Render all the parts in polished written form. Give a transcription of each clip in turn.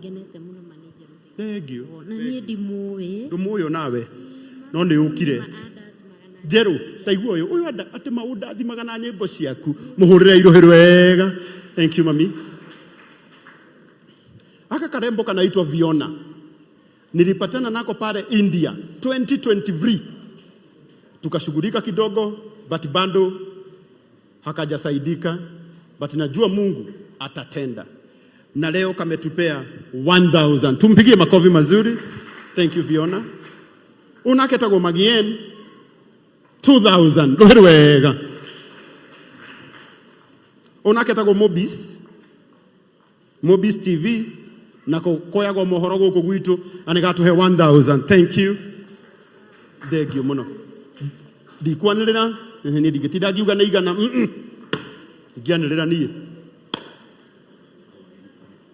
Ngenete mũno ma nĩ Njerũ Thĩga. Thank you. Na niĩ ndimũĩ. Ndũmũĩ onawe no nĩ ũkire. Andathimaga na Njerũ taigua ũyũ ũyũ anda atĩ maũndathimaga na nyĩmbo ciaku. Mũhũrĩre irohĩ wega. Thank you, mami. Aka karembo kanaitwa Viona. Nilipatana nako pale India 2023. Tukashughulika kidogo but bado hakajasaidika, but najua Mungu atatenda. Na leo kametupea 1000. Tumpigie makofi mazuri. Thank you, Fiona. Unaketagwo Magien 2000. Rũhĩ wega. Unaketagwo Mobis. Mobis TV nako koyagwo mohoro gũkũ gwitũ na nĩ gatũhe 1000. Thank you. Thank you mũno. Ndikwanĩrĩra niĩ ndingĩtinda ngiuga nĩ igana. Ndingĩanĩrĩra niĩ.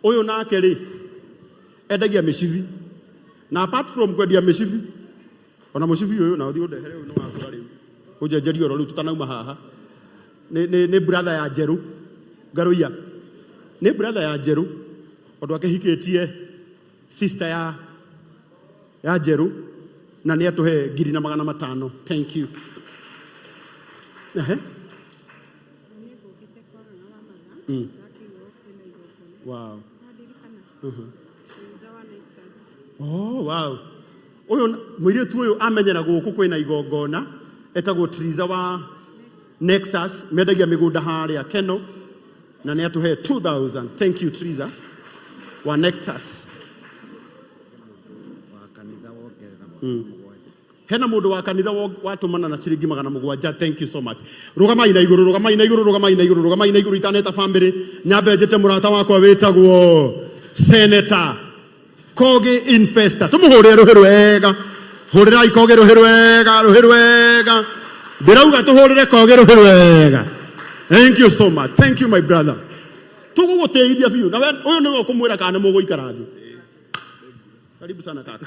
Ũyũ nake rĩ endagia mĩcibi na apart from kwendia mĩcibi ona mũcibi ũyũ na ũthiĩ ũndehere ũyũ nĩ wakũra rĩu ũnjenjerie oro rĩu tũtanauma haha nĩ brother ya Njerũ Ngarũiya nĩ brother ya Njerũ tondũ akĩhikĩtie sister ya Njerũ na nĩ atũhe 1500. Thank you. Ehe. Wow. Oh, wow. Ũyũ mũirĩtu ũyũ amenyera gũkũ kwĩna igongona etagwo Triza wa Nexus mendagia mĩgũnda harĩa Keno na nĩ atũhe 2000. Thank you, Triza wa Nexus. Hena mũndũ wa kanitha watũmana na ciringi 700. Thank you so much. Rũgamai na igũrũ, rũgamai na igũrũ, rũgamai na igũrũ, rũgamai na igũrũ. Itaneta family nyambe njĩte mũrata wakwa wĩtagwo Senator Kogi Infesta. Tũmũhũrĩre rũhĩ rwega. Hũrĩrai Kogi rũhĩ rwega, rũhĩ rwega. Ndĩrauga tũhũrĩre Kogi rũhĩ rwega. Thank you so much. Thank you, my brother. Tũgũgũtĩithia biũ na ũyũ nĩwe ũkũmwĩra kana nĩ mũgũikara thĩ. Karibu sana, kaka.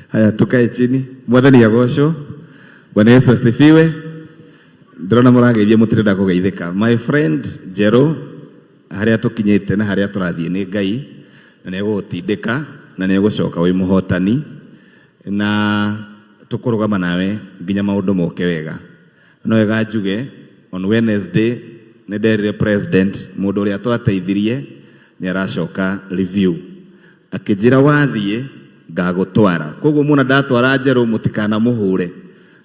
Haya, tukae chini. Mwathani agocwo. Bwana Yesu asifiwe. Ndĩrona mũrageithia mũtirenda kũgeithĩka. My friend Njerũ, harĩa tũkinyĩte na harĩa tũrathiĩ nĩ Ngai na nĩ egũgũtindĩka na nĩ egũcoka wĩ mũhotani na tũkũrũgama nawe nginya maũndũ moke wega. No wega njuge on Wednesday nĩ nderire president mũndũ ũrĩa twateithirie nĩ aracoka review. Akĩnjĩra wathiĩ ngagũtwara. Koguo muona ndatwara Njerũ mũtikanamũhũre.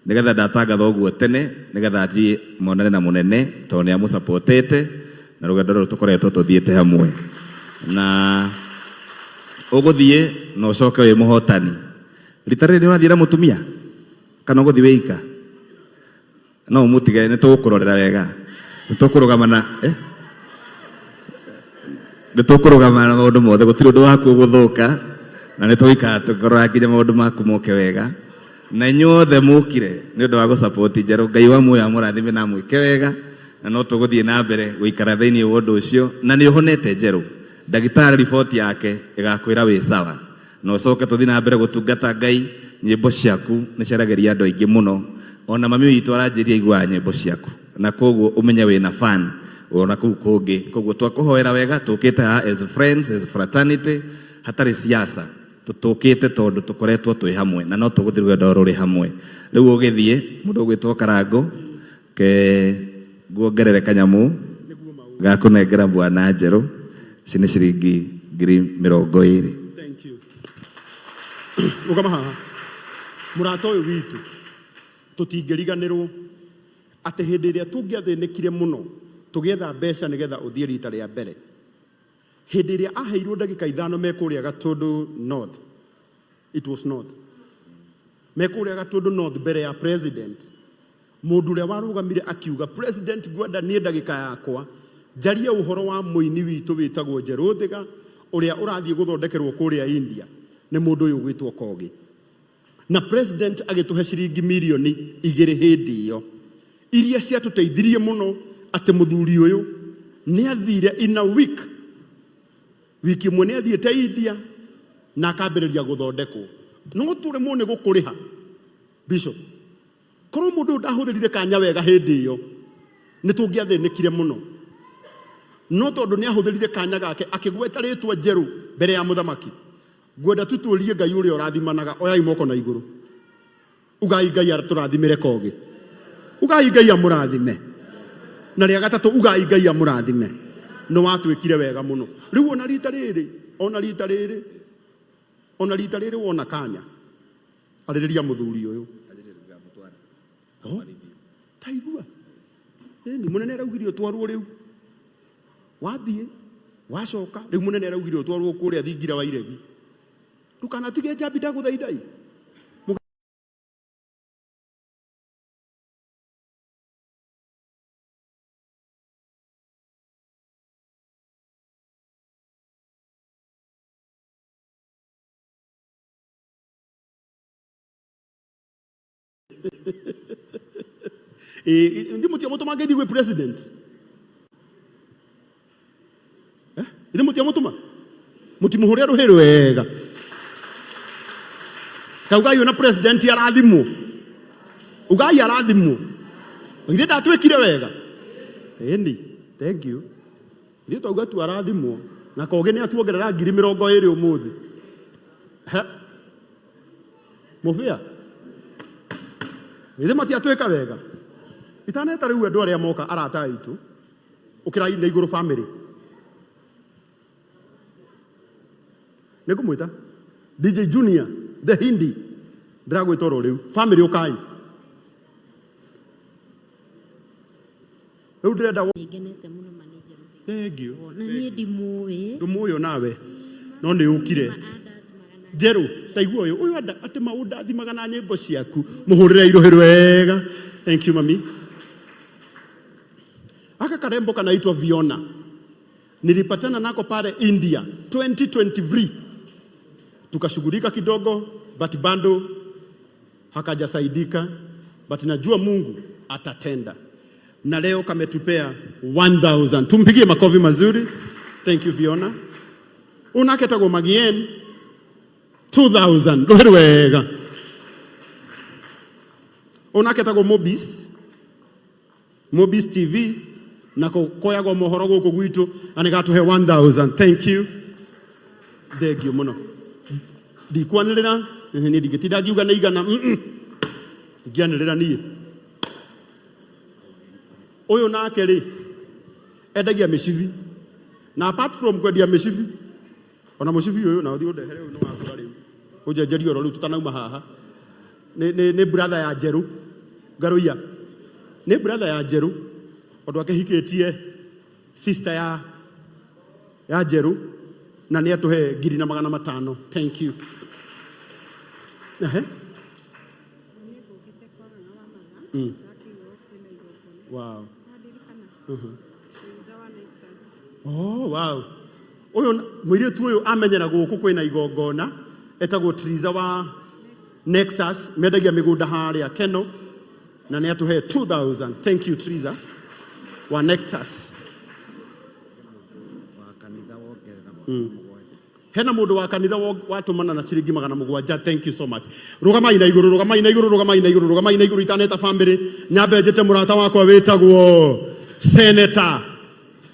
Nĩgetha ndatangatha ũguo tene nĩgetha thiĩ monane na mũnene tondũ nĩ amũsupportete na rũgendo rũrũ tũkoretwo tũthiĩte hamwe. Na ũgũthiĩ na ũcoke wĩ mũhotani. Rita rĩrĩ nĩ ũrathiĩ na mũtumia kana ũgũthiĩ wĩ ika? No ũmũtige, nĩ tũgũkũrorera wega. Nĩ tũkũrũgama na eh? Nĩ tũkũrũgama na maũndũ mothe, gũtirĩ ũndũ waku ũgũthũka na nĩ tũgũikara tũkĩrora nginya maũndũ maku moke wega. Na inyuothe mũkire nĩ ũndũ wa gũsupport Njerũ, Ngai wa muoyo amũrathime na amwĩke wega, na no tũgũthiĩ na mbere gũikara thĩinĩ wa ũndũ ũcio. Na nĩ ũhonete Njerũ, ndagĩtarĩ riboti yake ĩgakwĩra wĩ sawa. Na ũcoke tũthiĩ na mbere gũtungata Ngai. Nyĩmbo ciaku nĩ ciaragĩria andũ aingĩ mũno, ona mami witũ aranjĩria aiguaga nyĩmbo ciaku, na koguo ũmenye wĩna fan ona kũu kũngĩ. Koguo twakũhoera wega, tũkĩte haha as friends, as fraternity, hatarĩ siasa. Tũkĩte tondũ tũkoretwo twĩ hamwe na no tũgũthiĩ rũgendo rũrĩ hamwe. Rĩu ũgĩthiĩ mũndũ ũgwĩtwo Karangũ ke nguongerere kanyamũ ga kũnengera bwana Njerũ. Ici nĩ ciringi 20,000. Thank you. Rũgama haha. Mũrata ũyũ witũ tũtingĩriganĩrwo atĩ hĩndĩ ĩrĩa tũngĩathĩnĩkire mũno tũgĩetha mbeca nĩgetha ũthiĩ rita rĩa mbere, hĩndĩ ĩrĩa aheirwo ndagĩka 5 me kũrĩa Gatũndũ North, it was North, me kũrĩa Gatũndũ North mbere ya president, mũndũ ũrĩa warũgamire akiuga, "President, ngwenda niĩ ndagĩka yakwa njarie ũhoro wa mũini witũ wĩtagwo Njerũ Thĩga ũrĩa ũrathiĩ gũthondekerwo kũrĩa India nĩ mũndũ ũyũ ũgwĩtwo Kogi." Na president agĩtũhe ciringi mirioni 2 hĩndĩ ĩyo iria ciatũteithirie mũno atĩ mũthuri ũyũ nĩ athire in a week, wiki ĩmwe nĩ athiĩte India na akambĩrĩria gũthondekwo. No tũremwo nĩ gũkũrĩha, Bishop. Korwo mũndũ ũyũ ndahũthĩrire kanya wega hĩndĩ ĩyo nĩ tũngĩathĩnĩkire mũno. No tondũ nĩ ahũthĩrire kanya gake akĩgweta rĩtwa njerũ mbere ya mũthamaki. Ngwenda tu tũrie Ngai ũrĩa ũrathimanaga, oyai moko na igũrũ. Ugai Ngai atũrathimĩre Kogi. Ugai Ngai amũrathime. Na rĩa gatatũ ugai Ngai amũrathime. Nĩ watwĩkire wega mũno. Rĩu ona rita rĩrĩ, ona rita rĩrĩ, ona rita rĩrĩ wona kanya, arĩrĩria mũthuri ũyũ. Oh, taigua. Ĩni mũnene araugire ũtwarwo rĩu. Wathiĩ, wacoka, rĩu mũnene araugire ũtwarwo kũrĩa thingira wa iregi. Ndũkanatige njambi ndagũthaitha ĩ. Ĩ ndi mũtiamũtũma ngeithi gwĩ president. Eh? Ithe mũtiamũtũma? Mũtimũhũre rũhĩ rwega. Ta ugai ona president arathimwo. Ugai arathimwo. Ithe ndatwĩkire wega. Ĩni, thank you. Ithuĩ twauga tu arathimwo na Kogi nĩ atuongerera 20,000 ũmũthĩ. He. Mũbĩa. Ithe matiatwĩka wega. Itaneta rĩu andũ arĩa moka arata aitũ. Ũkĩrai na igũrũ family. Nĩ ngũmwĩta DJ Junior the Hindi ndĩragwĩta oro rĩu family ũkai. Rĩu ndĩrenda Nĩngenete mũno ma nĩ Njerũ. Thank you. Na niĩ ndimũĩ. Ndũmũĩ onawe no nĩ ũkire. Andathimaga na Njerũ ta igua ũyũ ũyũ anda atĩ maũndathimaga na nyĩmbo ciaku mũhũrĩre irohĩ rwega. Thank you mami. Aka karembo kanaitwa Viona. Nilipatana nako pale India 2023. Tukashughulika kidogo but bado hakajasaidika, but najua Mungu atatenda. Na leo kametupea 1000. Tumpigie makofi mazuri. Thank you Fiona. Unaketagwo Magien 2000. Rũhĩ rwega. Unaketagwo Mobis. Mobis TV nako koyagwo mohoro gũkũ gwitũ na nĩ gatũhe 1000. Thank you. Thank you mũno. Ndikwanĩrĩra niĩ ndingĩtinda ngiuga nĩ igana. Ndingĩanĩrĩra niĩ. Ũyũ nake rĩ endagia mĩcibi na apart from kwendia mĩcibi ona mũcibi ũyũ na ũthiĩ ũndehere ũyũ nĩ wakũra rĩu ũnjenjerie oro rĩu tũtanauma haha nĩ brother ya Njerũ Ngarũiya nĩ brother ya Njerũ tondũ akĩhikĩtie sister ya Njerũ na nĩ atũhe 1500. Thank you. Ehe. Wow. Oh, wow. Ũyũ mũirĩtu ũyũ amenyera gũkũ kwĩna igongona etagwo Triza wa Nexus mendagia mĩgũnda harĩa Keno na nĩ atũhe 2000. Thank you Triza wa Nexus. Hena mũndũ wa kanitha watũmana na ciringi 700. Thank you so much. Rũgamai na igũrũ, rũgamai na igũrũ, rũgamai na igũrũ, rũgamai na igũrũ itaneta family. Nyambe njĩte mũrata wakwa wĩtagwo Senator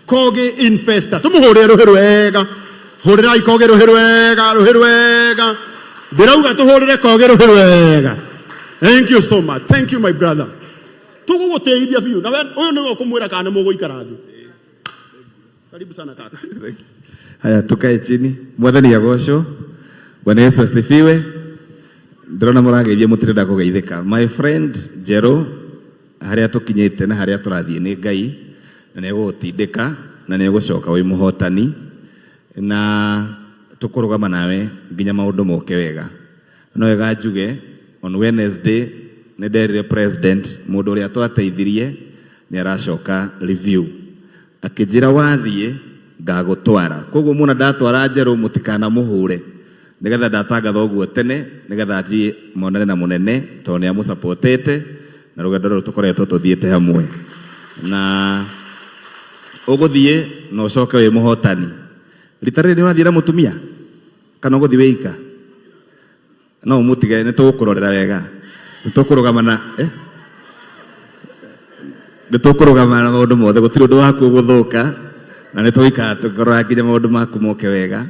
Kogi Infesta. Tũmũhũrĩre rũhĩ rwega. Hũrĩrai Kogi rũhĩ rwega, rũhĩ rwega. Ndĩrauga tũhũrĩre Kogi rũhĩ rwega. Thank you so much. Thank you my brother. Tũgũgũtĩithia biũ. Na we ũyũ nĩwe ũkũmwĩra kana nĩ mũgũikara thĩ. Karibu sana kaka. Haya, tukae chini. Mwathani agocwo. Bwana Yesu asifiwe. Ndĩrona mũrageithia mũtirenda kũgeithĩka. My friend Njerũ, harĩa tũkinyĩte na harĩa tũrathiĩ nĩ Ngai na nĩ egũgũtindĩka na nĩ egũcoka wĩ mũhotani na tũkũrũgama nawe nginya maũndũ moke wega. No wega njuge on Wednesday nĩ nderire president mũndũ ũrĩa twateithirie nĩ aracoka review. Akĩnjĩra wathiĩ ngagũtwara. Koguo muona ndatwara Njerũ mũtikanamũhũre. Nĩgetha ndatangatha ũguo tene nĩgetha athiĩ monane na mũnene tondũ nĩ amũsupportete na rũgendo rũrũ tũkoretwo tũthiĩte hamwe. Na ũgũthiĩ na ũcoke wĩ mũhotani. Rita rĩrĩ nĩ ũrathiĩ na mũtumia kana ũgũthiĩ wĩ ika? No ũmũtige nĩ tũgũkũrorera wega. Nĩ tũkũrũgama na nĩ tũkũrũgama na maũndũ mothe gũtirĩ ũndũ waku ũgũthũka. Na nĩ tũgũikara tũkĩroraga nginya maũndũ maku moke wega.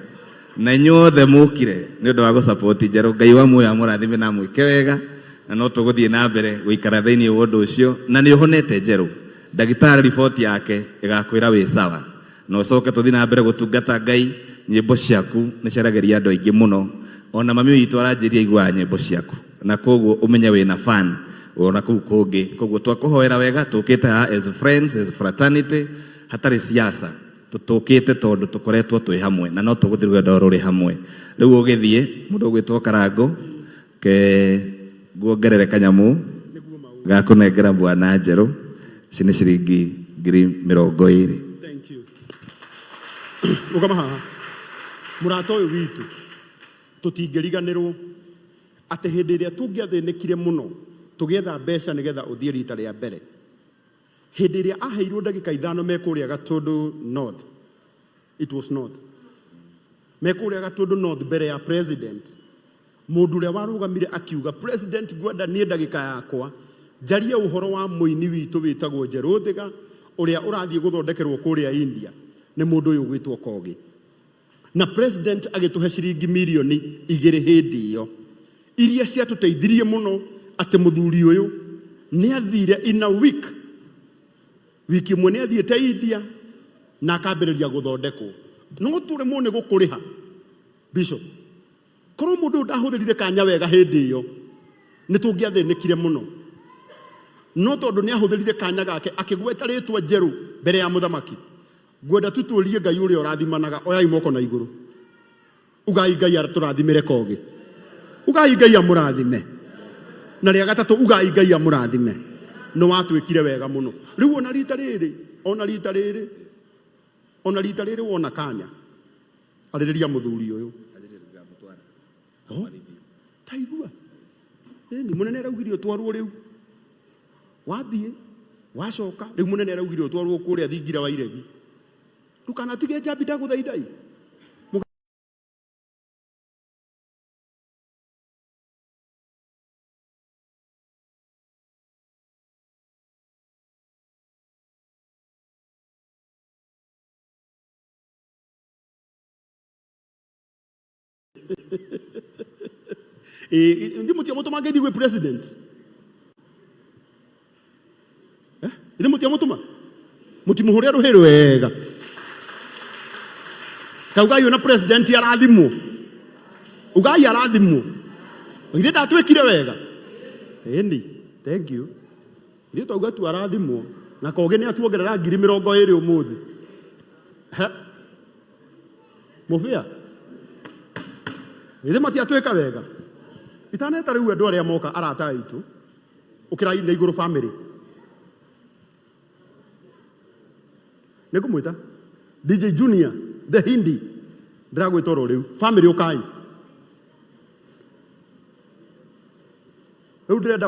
Na inyuothe mũkire nĩ ũndũ wa gũsupport Njerũ. Ngai wa muoyo amũrathime na amwĩke wega. Na no tũgũthiĩ na mbere gũikara thĩinĩ wa ũndũ ũcio. Na nĩ ũhonete Njerũ. Ndagĩtarĩ riboti yake ĩgakwĩra wĩ sawa. Na ũcoke tũthiĩ na mbere gũtungata Ngai. Nyĩmbo ciaku nĩ ciaragĩria andũ aingĩ mũno. Ona mami witũ aranjĩria aiguaga nyĩmbo ciaku. Na koguo ũmenye wĩna fan ona kũu kũngĩ. Koguo twakũhoera wega tũkĩte haha as friends, as fraternity, hatarĩ siasa. Tũtũkĩte tondũ tũkoretwo twĩ hamwe na no tũgũthiĩ rũgendo rũrĩ hamwe. Rĩu ũgĩthiĩ mũndũ ũgwĩtwo Karango ke nguongerere kanyamũ ga kũnengera bwana Njerũ. Ici nĩ ciringi 20,000. Thank you. Rũgama haha. Mũrata ũyũ witũ tũtingĩriganĩrwo atĩ hĩndĩ ĩrĩa tũngĩathĩnĩkire mũno tũgĩetha mbeca nĩgetha ũthiĩ rita rĩa mbere. Hĩndĩ ĩrĩa aheirwo ndagĩka 5 me kũrĩa Gatũndũ North. It was North. Me kũrĩa Gatũndũ North mbere ya president. Mũndũ ũrĩa warũgamire akiuga president ngwenda niĩ ndagĩka yakwa njarie ũhoro wa mũini witũ wĩtagwo Njerũ Thiga ũrĩa ũrathiĩ gũthondekerwo kũrĩa India nĩ mũndũ ũyũ ũgwĩtwo Kogi. Na president agĩtũhe ciringi 2 mirioni hĩndĩ ĩyo iria ciatũteithirie mũno atĩ mũthuri ũyũ nĩ athire in a week, wiki ĩmwe nĩ athiĩte India na akambĩrĩria gũthondekwo. No tũremwo nĩ gũkũrĩha Bishop. Korwo mũndũ ũyũ ndahũthĩrire kanya wega hĩndĩ ĩyo nĩ tũngĩathĩnĩkire mũno, no tondũ nĩ ahũthĩrire kanya gake akĩgweta rĩtwa Njerũ mbere ya mũthamaki. Ngwenda tũtũrie Ngai ũrĩa ũrathimanaga. Oyai moko na igũrũ, ugai Ngai atũrathimĩre Kogi, ugai Ngai amũrathime, na rĩa gatatũ ugai Ngai amũrathime. Nĩ watwĩkire wega mũno. Rĩu ona rita rĩrĩ, ona rita rĩrĩ, ona rita rĩrĩ wona kanya arĩrĩria mũthuri ũyũ. Oh, taigua ĩni mũnene araugire ũtwarwo rĩu wathiĩ wacoka rĩu mũnene araugire ũtwarwo kũrĩa thingira wa iregi. Ndũkanatige njambi, ndagũthaithai. Ĩ mũtiamũtũma ngeithi gwĩ president? Eh, ithe mũtiamũtũma? Mũtimũhũre rũhĩ rwega. Taugai ona president arathimwo, ugai arathimwo. Ithe ndatwĩkire wega. Ĩni, thank you. Ithuĩ twauga tu arathimwo. Na Kogi nĩ atuongerera 20,000 ũmũthĩ. He mũbĩa ithe matiatwĩka wega. Itaneta rĩu andũ arĩa moka, arata aitũ, ũkĩrai na igũrũ. Family nĩ ngũmwĩta DJ Junior the Hindi, ndĩragwĩta oro rĩu. Family ũkai rĩu, ndĩrenda.